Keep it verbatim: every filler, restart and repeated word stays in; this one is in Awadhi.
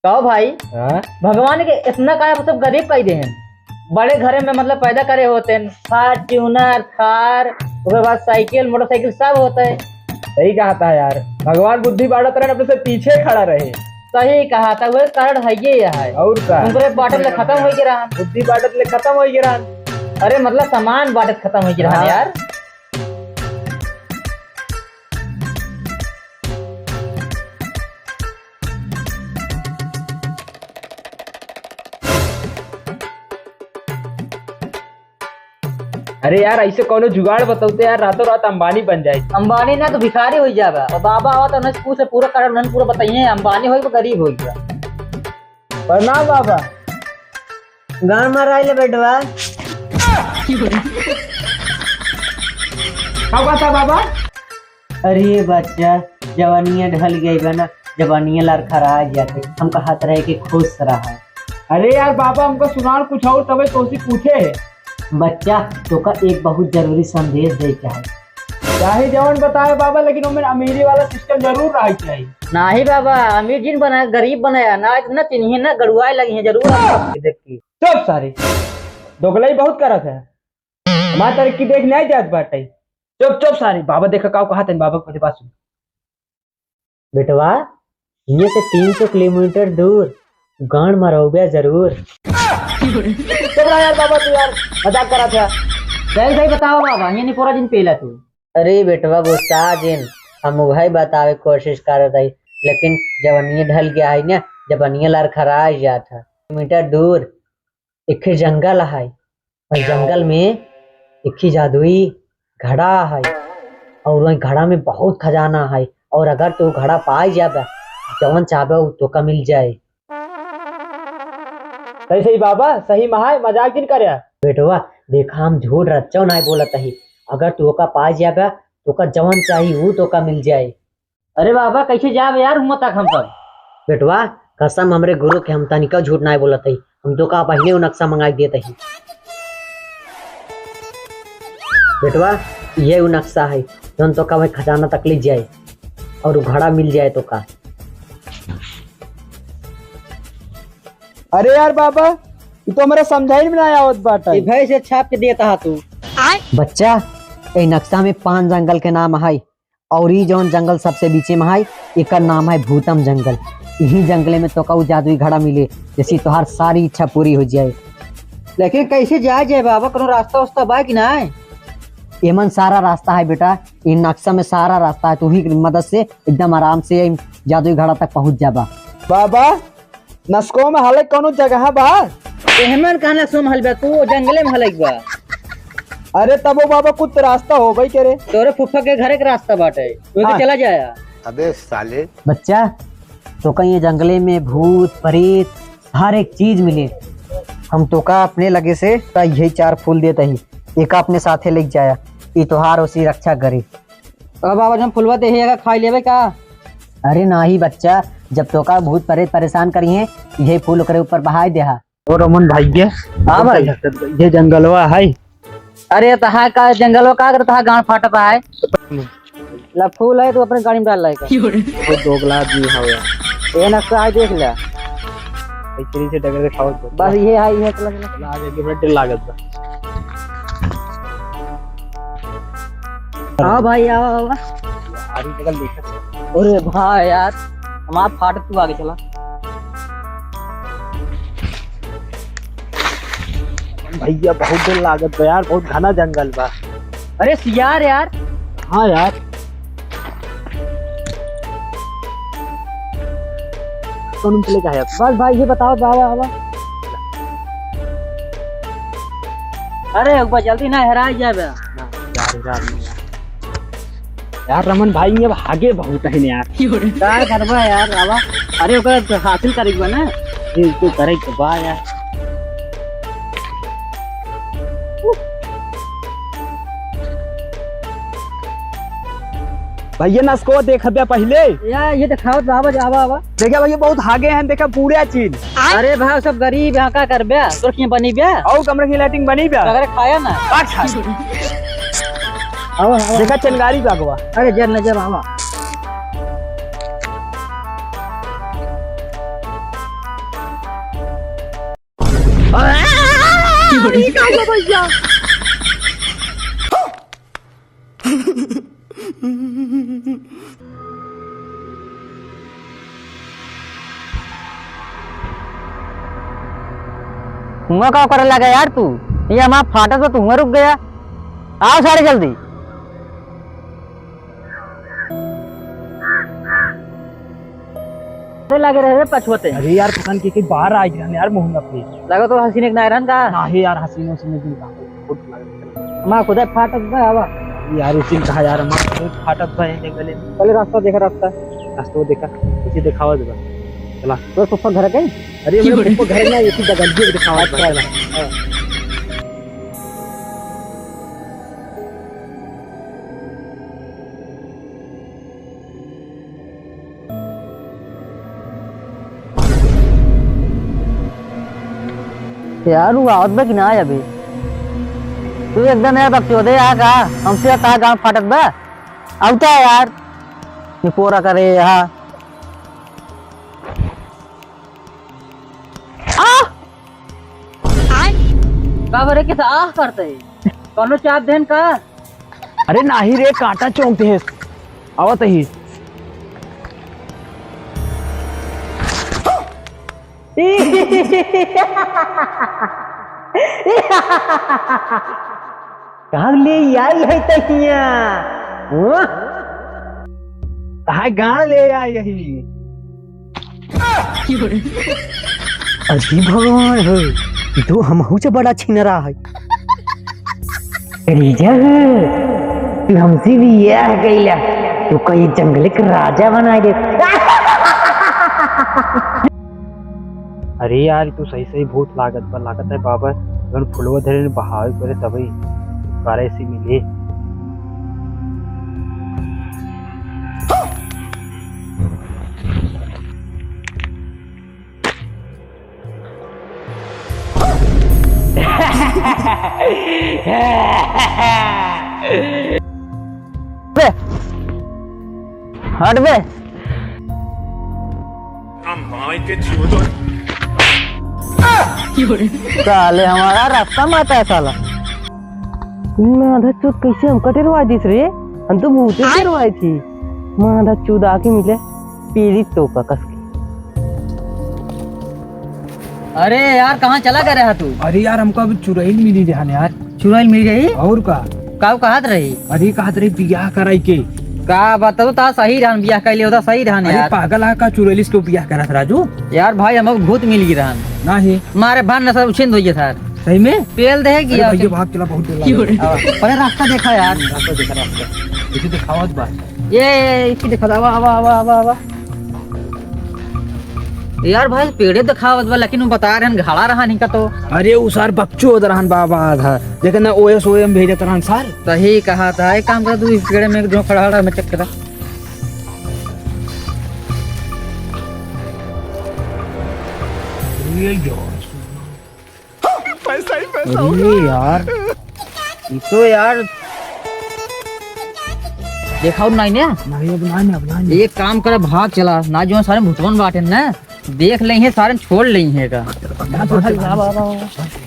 कहो भाई, हाँ? भगवान के इतना काहे सब गरीब कइ देहेन? बड़े घरे में मतलब पैदा करे होतेन, Fortuner, Thar, ओकर बाद साइकिल, मोटरसाइकिल सब होते। सही कहा था यार, भगवान बुद्धि बांटत रहन, अपने से पीछे खड़ा रहे। सही कहा था, वह कारण है ये है। और का? उनकरे बांटत ले खत्म होइ गे रहन। बुद्धि बांटत ले खत्म होइ गे रहन। अरे मतलब सामान बांटत खत्म होइ गे रहन हाँ। यार। अरे यार, ऐसे कौनो जुगाड़ बतौते यार, रातों रात अंबानी बन जाए। अंबानी ना तो भिखारी होइ जाबा। और बाबा आवा तो उन्हें पूछ, पूरा कारण उन्हें पूरा बताइए, अंबानी होइ कि गरीब होइ। प्रणाम बाबा। गाँड़ मार आइले बेटवा। का बात है बाबा? अरे बच्चा, जवानिया ढल गई बा ना, जवानिया लरखरा जात है। हम कहत रहे कि खुश रहा। अरे यार बाबा, हमका सुनार कुछ और, तबे तोसी पूछे है। बच्चा, तोका एक बहुत जरूरी संदेश दे के है। चाहे जवन बताए बाबा, लेकिन ओमे अमीरी वाला system जरूर रहे के चाही। नाही बाबा, अमीर जिन बनाया, गरीब बनाया, ना इतना चिन्हिए ना गड़ुआए लगी है जरूर देख के। चुप सारे, दोगलई बहुत करत है। हमार तरक्की देख नहीं जात बाटे। चुप, चुप सारे, बाबा देखा का कहत हैं, बाबा के बात सुन। बेटवा, हियाँ से तीन सौ किलोमीटर दूर गाँड़ मरौबे जरूर। चुप रहा यार बाबा, तू यार मजाक करत है। सही सही बताओ बाबा, ये निपोरा जिन पेला तू। अरे बेटवा गुस्सा जिन, हम उहै बतावे कोशिश करत हई, लेकिन जवनिया ढल गया है ना, जवनिया लरखरा जात है। किलोमीटर दूर एक ही जंगल है, और जंगल में एक ही जादुई घड़ा है, और वही घड़ा में बहुत खजाना है, और अगर तू घड़ा पाए जाबे, जवन चाहबे उ तोका मिल जाए। सही सही बाबा, सही महाय, मजाक जिन करे। बेटवा, देखा हम झूठ रच्चो नाय बोलत ही, अगर तू ओका पाए जाबे, तोका जवन चाही उ तोका मिल जाए। अरे बाबा, कैसे जाब यार, हुआं तक हम सब? बेटवा, कसम हमरे गुरु के, हम तनिका झूठ नाय बोलत हई। हम तोका पहिले उ नक्शा मंगाई देत हई। बेटवा, ये उ नक्शा है, जौन तोका वही खजाना तक ले जाए और उ घड़ा मिल जाए तोका। अरे यार बाबा, ये तो हमरा समझाई में ना आवत बाटे। ये भाई से छाप के देता हा तू। बच्चा, ए नक्शा में पांच जंगल के नाम है। और ई जौन जंगल सबसे बीचे में है, एकर नाम है भूतम जंगल। इही जंगले में तोका उ जादुई घड़ा मिले, जैसे तोहार सारी इच्छा पूरी हो जाए। लेकिन कैसे जाए जाए बाबा, कोनो रास्ता उस्ता बा कि नाय? एमन सारा रास्ता है बेटा, इन नक्शा में सारा रास्ता है, तू ही की मदद से एकदम आराम से इन जादुई घड़ा तक पहुँच जाबा। बाबा, नसको में हलक कौनो जगह बा? एहमन कहाँ नसको में हलबा तू, जंगले में हलक बा। अरे तबो बाबा, कुछ रास्ता होबे करे। तोरे फूफा के घरे के रास्ता बाटे, ओके हाँ। चला जाया। अबे साले। बच्चा, तोका ये जंगले में भूत, प्रेत, हर एक चीज मिले। हम तोका अपने लगे से यही चार फूल देत ही, एका अपने साथे लेके जाया, ई तोहार ओसी रक्षा करी। अब बाबा, हम फुलवा देहे, एका खाई लेबे का? अरे नाही बच्चा, जब तोका भूत प्रेत परेशान करिहे, इहे फूल ओकरे ऊपर बहाय देहा। और अमन भाई के हाँ भाई। ये जंगलवा है। अरे तहा का जंगलवा का करत हा, गाँड़ फाटत है। ला फूल है तो अपने गाड़ी में डाल लाएगा। वो दोगला आदमी है यार। ये नक्शा है, देख ले। ऐसे नीचे डगर के खाओ तो। बस ये है, ये चला, चला। लागे के बड़ा डर लागत बा। आओ भाई, आओ, आओ। अरे बगल देखा। अरे भाई यार, हमार फाटत तू आगे चला। भैया बहुत देर लागत बा यार, बहुत घना जंगल बा। अरे सियार यार। हाँ यार। कौन चले का है? बस भाई ये बताओ, बाबा, बाबा। अरे एक बार जल्दी ना हेरा जाबे। यार, यार, यार। यार रमन भाई, ये भागे बहुत है यार। का करबा यार, आवा। अरे ओकरा तो हासिल करे के बा ना। ये तो करे के बा यार। भैया नसको देखत बा पहिले। या, ये देखावत बा, आवा, आवा, आवा। देखा भैया, बहुत हागे हैं, देखा पूरे चीज। अरे भाई, सब गरीब हैं, का करबे? तोर की बनी बे? और कमरे की लाइटिंग बनी बे? अगर खाया ना। का खा? आवा, आवा। देखा चनगारी बा अगवा। अरे जर नजर आवा। अरे का हो भैया? हुआँ का करे लगा यार तू? ये हमार फाटत बा, तू हुआँ रुक गया। आओ सारे जल्दी। अरे लगे रहे रे पछुआते। अरे यार, पता नहीं कि, कि बाहर आ गया यार, मोहन अपने। लगा तो हसीन एक नायरन का। नाही यार, हसीन उसीन नहीं का। बहुत लगा। हमार खुदा फाटत बा, आवा। यार, उसी ने कहा यार, हमार खुद फाटत बा, ये गले में। पहले रास्ता देखा, रास्ता। रास्ता वो देखा, उसे दिखावा देगा। चला। तो पप्पा घर गए? अरे, मेरे पप्पा घर ना, इसी जगह दिखावा देगा। अच्छा। चला। हाँ। यार, वो आवत बा कि ना अभी? तू एकदम यार बकचोदे यहाँ का, हमसे का गाँव फाटत बा? आवता है यार, निपोरा करे यहाँ। आह! का बरे के आह करते? कौनो चाप देन का? अरे नाही रे, कांटा चौंक दे। आवत ही। कहाँ ले आई है तहिया? हाँ? कहाँ गाड़ ले आई यही? अरे भगवान हो, ई तो हमहू से बड़ा छिनरा है। करेजा हो, तू हमसे बियाह कइला, तू का ये जंगल के राजा बनाइ दे। अरे यार, ई तो सही सही भूत लागत बा, लागत है बाबा जौन फुलवा धरे ने बहावे करे तबे छुटकारा से मिले। बे, हट बे। हम भाई के चूदो। साले हमारा रास्ता में आता है साला। माधा चूद कैसे हमका डरवा दिस रे? हम तो भूते डरवाई थी। माधा चूद आके मिले, पीली तोपा कस के। अरे यार, कहाँ चला गया रहा तू? अरे यार, हमका अभी चुड़ैल मिली रहन यार। चुड़ैल मिल गई? और का? काऊ कहत रही? अरे कहत रही बियाह कराई के। का बताओ, ता सही रहन, बियाह कर लियो, ता सही रहन अरे यार। पागल आ का, चुड़ैल इसको बियाह करत राजू? यार भाई, हमको भूत मिल गई रहन। नाही। मारे भान न सब उछिंद हो गया था। सही में? पेल दे कि अरे यार भैया, भाग चला, बहुत डर लगा। आवा, पहले रास्ता देखा यार। रास्ता देखा, रास्ता। इसे दिखावत बा। ये, ये, इसी देखा, आवा, आवा, आवा, आवा, आवा। यार भाई, पेड़े दिखावत बा, लेकिन वो बता रहन, घाड़ा रहा नहीं का तो। अरे, उ सार बकचोद रहन बाबा आधा। देखे ना, ओएस ओएम भेजत रहन सार। सही कहा था, एक काम कर, तू इस पेड़े में जो खड़ा खड़ा में चेक करा। ये यार। पैसा ही पैसा अरे होगा। यार, ई तो यार, देखा और नहीं ने? नहीं, अब नहीं, अब नहीं। एक काम कर, भाग चला ना, जो सारे भुटवन बाटे ना, देख लेइहे, सारे छोड़ लेइहे का। ना, तो भाग, भाग, भाग, भाग।